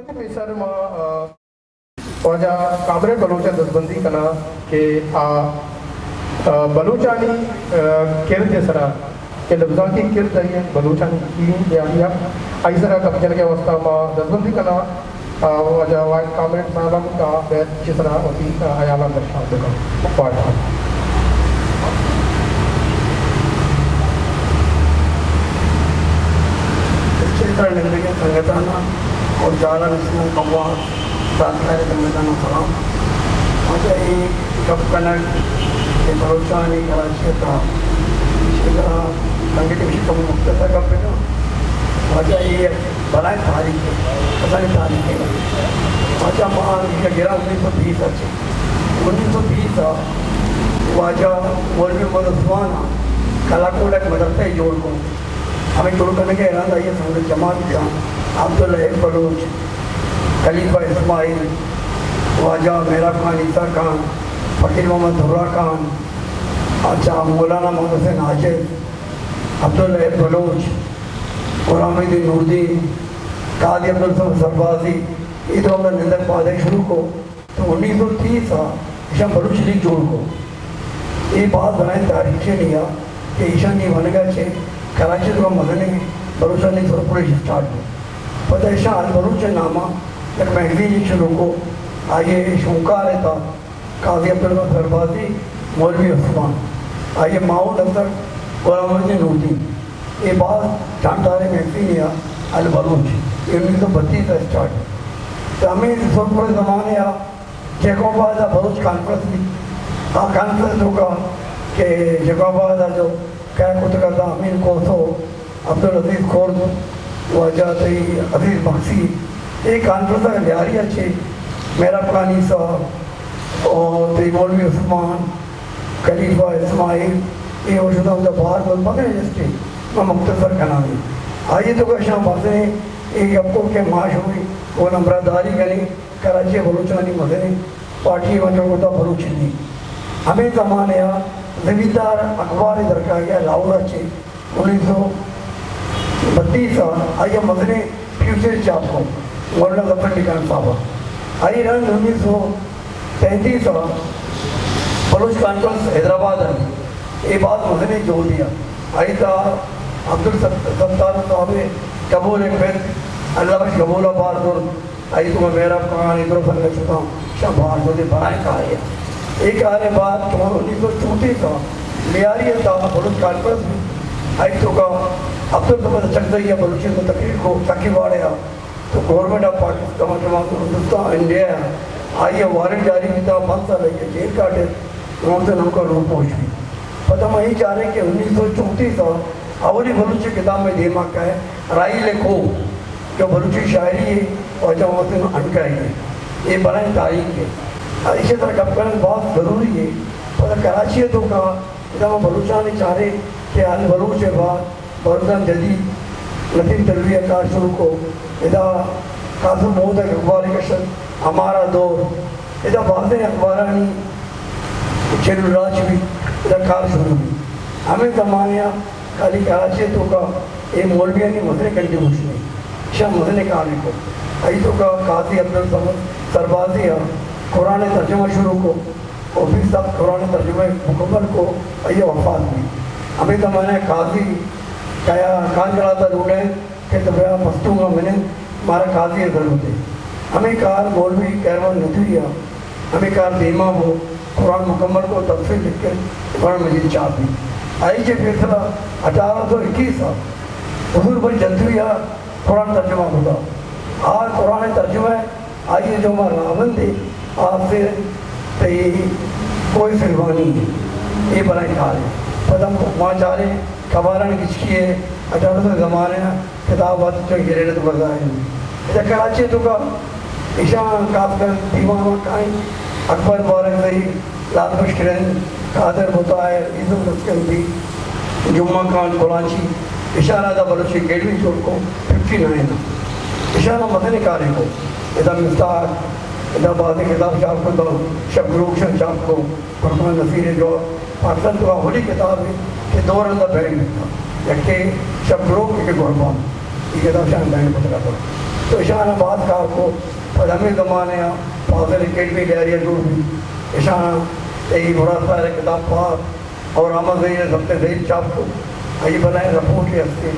پیسر ما، آ، واجہ کامریڈ بلوچ ءَ دزبندی کناں کہ آ، آ، بلوچانی، آ، کرد ءِ سرا کہ لبزانکی کرد ءَ بلوچانی کیویں بیاری ءَ آئی سرا گپ جنگ ءِ واستہ ما دزبندی کناں۔ آ، واجہ واحد کامریڈ صاحب ہم کہ آ بیت چہ سرا وتی، آ، حیالان درشان بکن۔ واحد خان۔ چہ ترا نندگیں سنگتاناں اور جالا نشتگیں کموار ساتکار سنگتاناں سلام۔ واجہ اے گپ کنگ کہ بلوچانی کراچی ءِ تہا، ایشی ءِ تہا سنگتے گوشی کمو مختصر گپ بکن۔ واجہ اے یک بلائیں تاریخے، کسانیں تاریخے۔ واجہ ما ایشی ءَ گراں انیس سو بیس ءَ چہ۔ انیس سو بیس ءَ واجہ مولوی محمد عثمان ءَ کلاکوٹ ءَ یک مدرسہ جوڑ کو۔ ہمے جوڑ کنگ ءَ رند آئی ءِ سنگت جماعت جان عبداللہ بلوچ، خلیفہ اسماعیل، واجہ مہراب خان عیسیٰ خان، فقیر محمد درہ خان، اچھا، مولانا محمد حسین حاجز، عبداللہ بلوچ، غلام الدین نوردین، قاضی عبدالصمد سربازی، اے تو ہمدا نندگ پادگ شروع کو۔ تو انیس سو تیس ءَ ایشاں بلوچ لیگ جوڑ کو۔ اے باز بلائیں تاریخے نیا کہ ایشانی ونگ ءَ چہ کراچی ءِ توکا مزنیں بلوچانی سرپریش اسٹارٹ بو۔ پدا ایشاں البلوچ ءِ نام ءَ یک میگزین شروع کو۔ آئی ءِ شونکار ات قاضی عبداللہ سربازی، مولوی عثمان، آئی ءِ معاون ات غلام الدین نوردین۔ اے باز جانداریں میگزینے ءَ البلوچ، اے انیس سو بتیس ءَ اسٹارٹ۔ تو ہمے سرپر زمانے ءَ جیکب آباد ءَ بلوچ کانفرنس بیت۔ آ کانفرنس ءِ توکا کہ جیکب آباد ءَ جو کئے کتگ ات، امین کوسو، عبدالعزیز کرد، واجہ تئی عزیز مگسی، اے کانفرنس ءِ لیاری ءَ چہ مہراب خان عیسیٰ اور تئی مولوی عثمان، خلیفہ اسماعیل، اے وشداں تو باہر بند مکن ہسٹری، ما مختصر کناں۔ آئی ءِ توکا شاں بازیں اے گپ کو کہ ما شمئے گوں ہمراہداری کنیں، کراچی ءِ بلوچانی مزنیں پارٹی ءِ وانگ ءَ بلوچ لیگ۔ ہمے زمانے ءَ زمیندار اخبار ءِ درکائی ءَ لاہور ءَ چہ انیس سو بتیس ءَ آئی ءَ مزنیں فیوچر چاپ کو، مولانا ظفر علی خان صاحب ءَ۔ آئی رند انیس سو تینتیس ءَ بلوچ کانفرنس حیدرآباد ءَ، اے باز مزنیں جہدے ءَ۔ آئی تہا عبدالستار صاحب ءِ گبول ءِ پت اللہ بخش گبول ءَ بار زرت۔ آئی ءِ توکا مہراب خان، ادرس اللہ شتاں، شاں بار زرت، بلائیں کارے۔ اے کار ءَ بعد چون انیس سو چونتیس ءَ لیاری ءِ تہا بلوچ کانفرنس بیت۔ آئی ءِ توکا عبدالصمد اچکزئی ءَ بلوچی ءِ تقریر کو ساکی واڑے ءَ۔ تو گورنمنٹ آف پاکستان، ہندوستان، انڈیا ءَ آئی ءَ وارنٹ جاری بیتا، پنچ سال آئی ءَ جیل کاٹت۔ محسن ہمکا روپوش بیت۔ پدا ما اے چاریں کہ انیس سو چونتیس ءَ اولی بلوچی کتاب مئے دیما کئے، راحیل ءِ کوہ، کہ بلوچی شاعری ءِ واجہ محسن عنقائی ءِ۔ اے بلائیں تاریخے۔ ایشی ءِ سرا گپ کنگ باز ضروری ہے۔ پدا کراچی ءِ توکا ادا ما بلوچانی چاریں کہ البلوچ ءَ بعد بلوچستان جدید، نسیم تلوی ءَ کار شروع کو، ادا قاسم محمد ءَ اخبارے کشت، ہمارا دور، ادا بازیں اخبارانی چیرا راج بیت، ادا کار شروع بیت۔ ہمے زمانے ءَ خالی کراچی ءِ توکا اے مولویانی مزنیں کنٹریبیوشن ہے، ایشاں مزنیں کارے کو۔ آئی ءِ توکا قاضی عبدالصمد سربازی ءَ قرآن ءِ ترجمہ شروع کو۔ و بیست سال قرآن ترجمہ مکمل کو، آئی وفات بیت۔ ہمے زمانہ قاضی کیا کان کلات ءَ لوٹائیں کہ تو بیا مستونگ ءَ منند، مارا قاضی ءِ ضرورت ہے۔ ہمے کار مولوی خیرمحمد ندوی ءَ ہمے کار دیما بو، قرآن مکمل کو، تفسیر لکھت، قرآن مجید چاپ بیت۔ آئی چہ پیسرا اٹھارہ سو اکیس ءَ حضور بخش جتوئی ءَ قرآن ترجمہ کتا۔ آ قرآن ترجمہ آئی ءِ جو ما راہبندے آسے تئی کوہ سلوانی، اے بلائیں کارے۔ پدا ما چاریں کبارانی گچکی ءَ، اٹھارہ سو زمانے ءَ کتاب آتے چون گریڈ تو بزائیں۔ ادا کراچی ءِ توکا ایشاں خاص کر دیوان ءَ کائیں، اکبر مبارکزئی، لال بخش کرن، قادر مطاہر، یوسف نقشبندی، جمعہ خان کلانچی، ایشاں ادا بلوچی اکیڈمی جوڑ کو، ففٹی نائن ءَ۔ ایشاں مزنیں کارے کو۔ ادا مفتاح، ادا بازیں کتاب چاپ کو، تو شپ گروک شاں چاپ کو، فرقان نصیر ءِ جو پاکستان ءِ توکا اولی کتاب ہے کہ دو رندا بینڈ بیتا۔ یکے شپ گروک، یکے گوربام۔ اے کتاب شاں بینڈ کتگا تو۔ تو اشان ءَ باز کار کو۔ پد ہمے زمانے ءَ فاضل اکیڈمی لیاری ءَ جوڑ بی۔ اشان ءَ اے مراد طاہر ءِ کتاب پاک اور احمد ظہیر ءِ ضبط ذیل چاپ کو۔ آئی بنائیں رپورٹ ءَ ہستے۔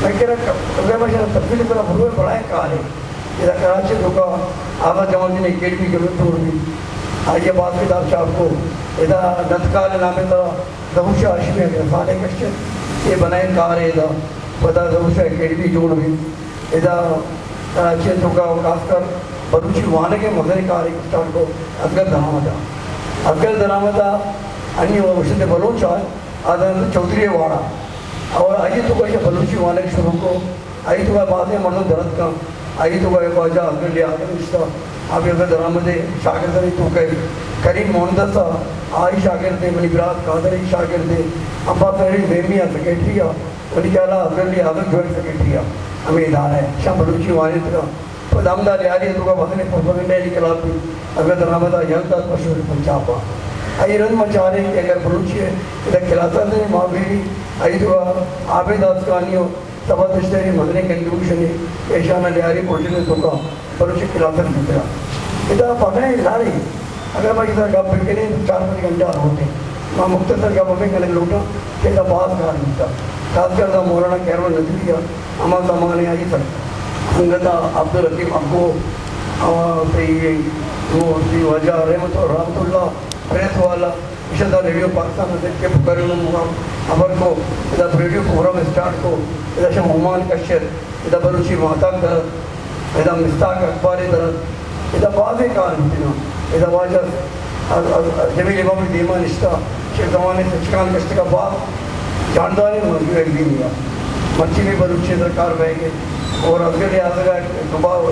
میں کرا ک-، اگر میں شاید تفصیل کرا بروئے بڑائیں کار ہے۔ ادا کراچی ءِ توکا آزاد جمالدین اکیڈمی جوڑ بی۔ آئی ءَ باز کتاب چاپ کو۔ ادا ندکال نامے ترا ظہور شاہ ہاشمی ءِ رسالے کشت، اے بنائیں کار ادا، پدا ظہور شاہ اکیڈمی جوڑ بی۔ ادا کراچی ءِ توکا خاص کر بلوچی وانگ ءِ مزنیں کارے اسٹارٹ کو اصغر درآمد ءَ۔ اصغر درآمد ءَ انی وشت بلوچ ءَ آدم چوہدری ءِ واڑا اور آئی ءِ توکا ایشاں بلوچی وانگ شروع کو۔ آئی ءِ توکا بازیں مردم درد کن۔ آئی ءِ توکا واجہ اصغر علی آدم نشتہ، آ بھی اصغر درآمد ءِ شاگرد ءِ توکا کریم مہندس ءَ، آئی شاگرد ءِ، منی برات قادر ءِ شاگرد ءِ، عباس علی زیمی ءِ سیکرٹری ءَ، منی خیال ءَ اصغر علی آدم جوائنٹ سیکرٹری ءَ ہمے ادارہ ءِ۔ شاہ بلوچی وانتگ ءَ۔ پدا ہمدا لیاری ءِ توکا مزنیں پروپیگنڈا ءِ انقلاب بی، اصغر درآمد ءَ یل دات مشہور پنجاب ءَ۔ آئی رند ما چاریں کہ اگر بلوچی ءِ ادا کلاساں دے ما بیری، آئی توکا عابد آسکانی ءُ صبا دشتیاری مزنیں کنٹریبیوشن ہے، ایشان ءَ لیاری پروجیکٹ ءِ توکا بلوچی کلاساں دیتگا۔ ادا پتہ ہے لاری، اگر ما ادا گپ بکنیں تو چار پنچ گھنٹہ ہوتے۔ ما مختصر گپ ہمیں کنگ لوٹاں کہ ادا باز کار بیتا۔ خاص کر دا مولانا خیرالحق ندوی ءَ ہما زمانے آئی سر سنگت ءَ عبدالحکیم اگو، ہما تئی وہ تئی واجہ رحمت، رحمت اللہ پریس والا، ایشاں دا ریڈیو پاکستان ءَ کہ پکرینو مقام خبر کو، ادا ریڈیو پروگرام اسٹارٹ کو، ادا شاہ عمان کشت، ادا بلوچی ماہتاک درت، ادا مصداق اخبار درت، ادا بازیں کار بیتگاں۔ ادا واجہ ا-، ا-، جمیل امام دیما نشتہ، شیخ زمان سچکان کشتگا باز جانداریں موضوع ایک دین یا مرچی بھی بلوچی سرکار بہ گئے اور اصغر آزگا دوبارہ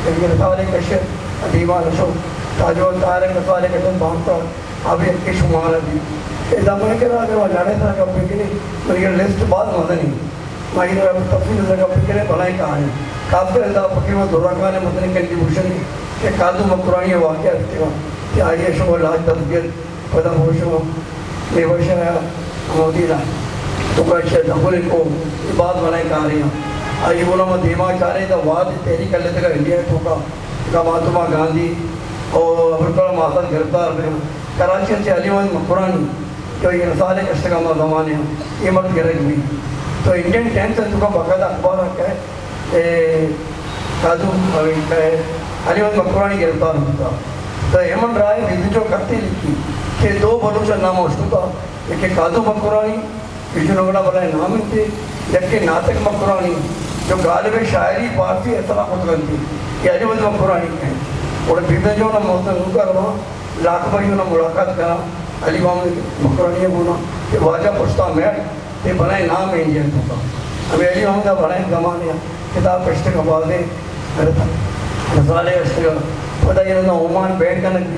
ایک رسالے کشت دیوان شو، تاج و طارق رسالے کشت بانتا۔ ابھی ایک شمار ابھی ادا میں کرا اگر وہ لڑے سر گپ بکنے، من یہ لسٹ باز مزنی۔ ما ادا تفصیل سر گپ بکنے بلائیں کہانی۔ خاص کر ادا فقیر محمد دورہ خان مزنی کنٹریبیوشن کہ قادو مکرانی واقعہ رکھتے ہو کہ آئیے شو لاج دستگیر پدا ہوشو میوہ شاہ مودی نا تو کا شاہ دبل کو یہ باز بلائیں کہانی۔ آئی اولا ما دیما چارے دا واد تحریک کر لیتے گا انڈیا تو کا کا مہاتما گاندھی اور ابوالکلام آزاد گرفتار بے۔ کراچی سے علی محمد مکرانی جو یہ رسالے کشتگا ما زمانے ہیں، یہ مرد گرگ بھی۔ تو انڈین ٹائمز ہے تو کا باقاعدہ اخبار ہے کہ اے قادو، اے علی محمد مکرانی گرفتار ہوتا۔ تو ایمن رائے ویڈیو جو کرتے لکھی کہ دو بلوچ نام اشکتا، ایک قادو مکرانی، ایشی نگڑا بلائیں نام انت، یکے ناطق مکرانی، جو غالب شاعری پارسی اثرا کت کنتی، یہ علی محمد مکرانی ہیں۔ اور بیدن جو نا محسن نوکر وہاں لاکھ بھائی نا ملاقات کرا، علی محمد مکرانی ہے گونا کہ واجہ پشتا میٹ، یہ بلائیں نام ہے انڈین تو کا۔ ہمیں علی محمد بلائیں زمانے کتاب کشتے کا بازے، رسالے کشتے کا، پتہ یہ نا عمان بینڈ کنک بھی۔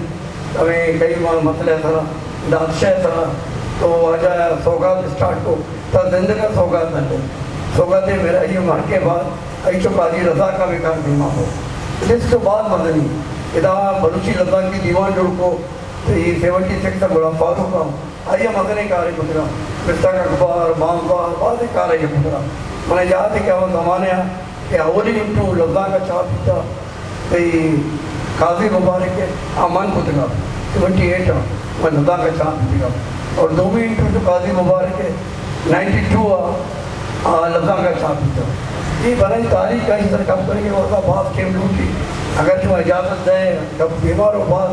ہمیں کئی ماہ مسئلہ سرا، دادشاہ سرا، تو واجہ سوگات اسٹارٹ کو، تا زندگا سوگات نہ دے۔ سوگات میرا یہ مر کے بعد، ایچو قاضی رضا کا بھی کار دیما ہو۔ لسٹ تو بعد مدنی، ادا بلوچی لبزانکی دیوان جوڑ کو، تو یہ سیونٹی سکس غلام فاروق کا، آئی مدنی کارے کتگا، مستاق اخبار، بانزار، بعض کارے کتگا۔ من یاد ہے کہ ہم زمانے ہیں، کہ اولی انٹو لبزانک ءَ چاپ بیتا، تئی قاضی مبارک ءَ آ من کتگا، سیونٹی ایٹ ءَ من لبزانک ءَ چاپ بیتگا، اور دومی انٹو تو قاضی مبارک ءَ نائنٹی ٹو ءَ آ لبزانک ءَ چاپ بیتا۔ یہ بلائیں تاریخ کا اس طرح گپ کریں کہ وہ باز ٹائم لوٹی، اگر شما اجازت دے گپ دیما رو باز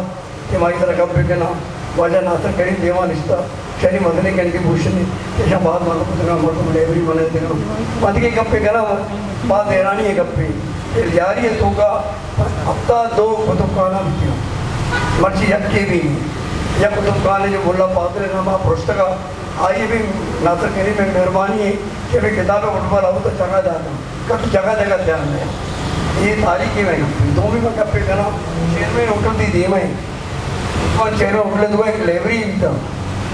کہ ما اے سرا گپ بہ کناں، واجہ ناصر کریم دیما نشتہ، شری مزنیں کنٹریبیوشن ہے، ایشاں باز مدد کتگاں، مردم لیبری بنائینتگاں۔ ما دگہ گپے کناں، باز حیرانی ءِ گپے کہ لیاری ءِ توکا ہفتاد دو کتب خانہ بیتگاں، مرچی یکے بھی نہیں۔ یک کتب خانے جو ملا فاضل ءِ ناما پرشتگا، آئی بھی ناصر کریم ءِ مہربانی ہے کہ ہمے کتاب ءِ فٹبال ہاؤس ءَ جگہ داتاں۔ کبھی جگہ جگہ دھیان دے۔ یہ تاریخی میں گپے۔ دومی میں گپے کناں، چیئرمین ہوٹل دی دیما ہے۔ عثمان چیئرمین ہوٹل ءِ توکا ایک لائبریری بیتا۔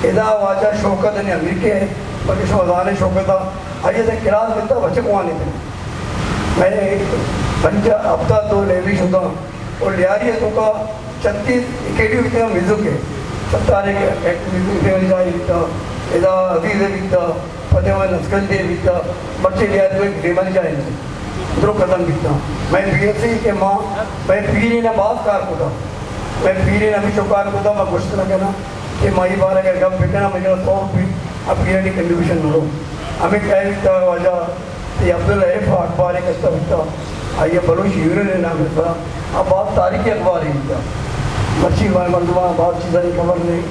ادا واجہ شوکت نے امیر کے، بلکہ شما زانے شوکت ءَ، آئی ءَ کلاس بیتا، بچک وانینتگ۔ میں پنجاہ ہفتاد دو لائبریری شتا۔ اور لیاری ءِ توکا چھتیس اکیڈمی بیتا، میوزک ءِ۔ ستار ایک، ایک میوزک ءِ جاہ بیتا۔ ادا عزیز بیتا۔ فتح محمد نسکندی بیتا، بچے لیاری ءِ توکا ایک گرامر جاہ انت۔ درو ختم بیتاں۔ مئے پی ایس سی کہ ما، مئے پیرین ءَ باز کار کتا، مئے پیرین ءَ ہمیشو کار کتا، ما گوشت نہ کناں کہ ما اے بارہ ءَ اگر گپ بکناں، مئے کرا سو روپی ءَ پیرانی کنٹریبیوشن نہ رو۔ ہمیں کہہ بیتا واجہ کہ عبدالرحیف اخبار ایک کشتا بیتا، آئی ءَ بلوچ یونین ءِ نام ءِ سرا، آ باز تاریخی اخبارے بیتا۔ مرچی مئے مردماں باز چیزانی خبر نہیں،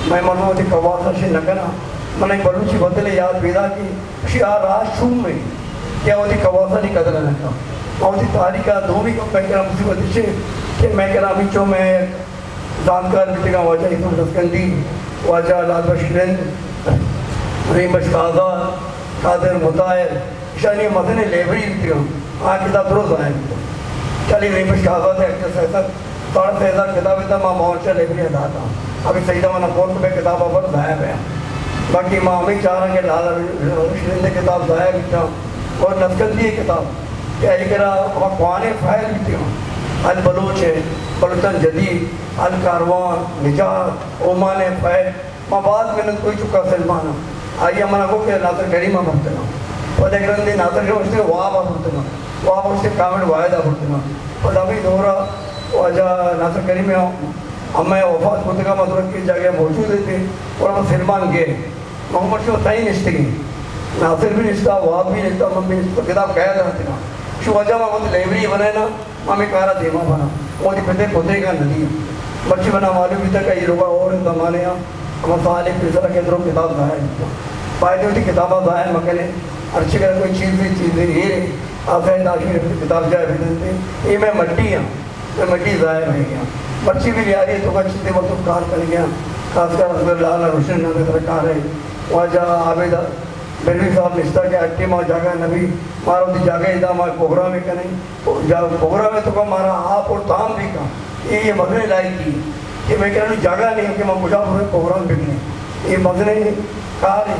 مئے مردم وتی کواس ءَ شے نہ کناں۔ من ایک بلوچی بدل یاد پیدا کی، اشی آ راج شوم میں کہ وتی کواسانی قدر نہ کن۔ آ وتی تاریخ ءَ دومی گپ مئے کرا مصیبت اش کہ مئے کرا ہمینچو مئے زانتکار بیتگاں، واجہ یوسف لسکندی، واجہ لال بخش رند، رحیم بخش آزاد، قادر مطاہر، اشانی مزنیں لائبریری بیتگاں، آ کتاب درو ضائع بیتگ۔ چلی رحیم بخش آزاد ءِ اکثر ساڑھے سہ ہزار کتاب اتاں، ما باورچی لائبریری ءَ داتاں۔ ابھی سیدہ منا فون کو بے کتاب پر ضائع بیا۔ باقی ما ہمیں چاراں کہ لالا رشید ءِ کتاب ضائع بیتاں اور لسکندی ءِ کتاب کہ اے کرا ہما کوہنیں فائل بیتاں، البلوچ ءِ، بلوچستان جدید، الکاروان، نجات، اومان ءِ فائل، ما باز محنت کوئی چکا سلمان ءَ۔ آئی ءَ منا گو کہ ناصر کریم ءَ برتگاں۔ پدا یک رندے ناصر کریم اشتے واب ءَ برتگاں۔ واب اشتے کامل واحد ءَ برتگاں۔ پدا ہمے دور ءَ واجہ ناصر کریم ءَ ہمے وفات کتگا، ما درک جاگہ موجود اتیں اور ہم سلمان گئے۔ محمد شو تئی نشتگیں۔ ناصر بھی نشتا، واب بھی نشتا، من بھی نشتا، کتاب کہہ رہا تھا۔ شو واجہ ما وت لائبریری بنائے نا، ہمے کارا دیما بنا، وتی پتے پتے کا ندی۔ مرچی بنا معلوم بیتا کہ یہ لوگا اور زمانے ہاں، ہم سال ایک پیسرا کے درو کتاب ضائع بیتا۔ فائدے ہوتی کتاباں ضائع مکنے، ہرچی کر کوئی چیز بھی چیز بھی یہ رہے، آسائے داشی کتاب جائے بھی دنتے۔ یہ میں مٹی ہاں، میں مٹی ضائع بھی گیا۔ مرچی بھی لیاری تو کا چیزیں وقت کار کر گیا، خاص کر حضرت لالا روشن نام کا کار ہے۔ واجہ عابد بلوی صاحب نشتا کہ اٹی ما جاگہ نبی، مارا وتی جاگہ ادا ما پروگرام کنیں۔ جا پروگرام تو کا مارا آپ اور تام بھی کا۔ یہ، یہ مزنے لائقی کہ میں کہنا جاگہ نہیں کہ میں کجا پورے پروگرام بکنے۔ یہ مزنے کار ہے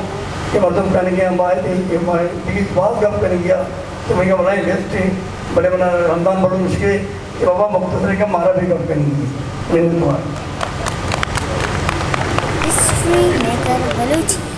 کہ مردم کہنے کے ہم آئے تھے کہ ہمارے دیگی باز گپ کریں گیا تو میں کہا بلائیں لسٹ ہے، بڑے بنا رمضان بڑو مشکل ہے کہ بابا مختصر کا مارا بھی گپ کریں گے۔ منتوار۔ History maker Balochi.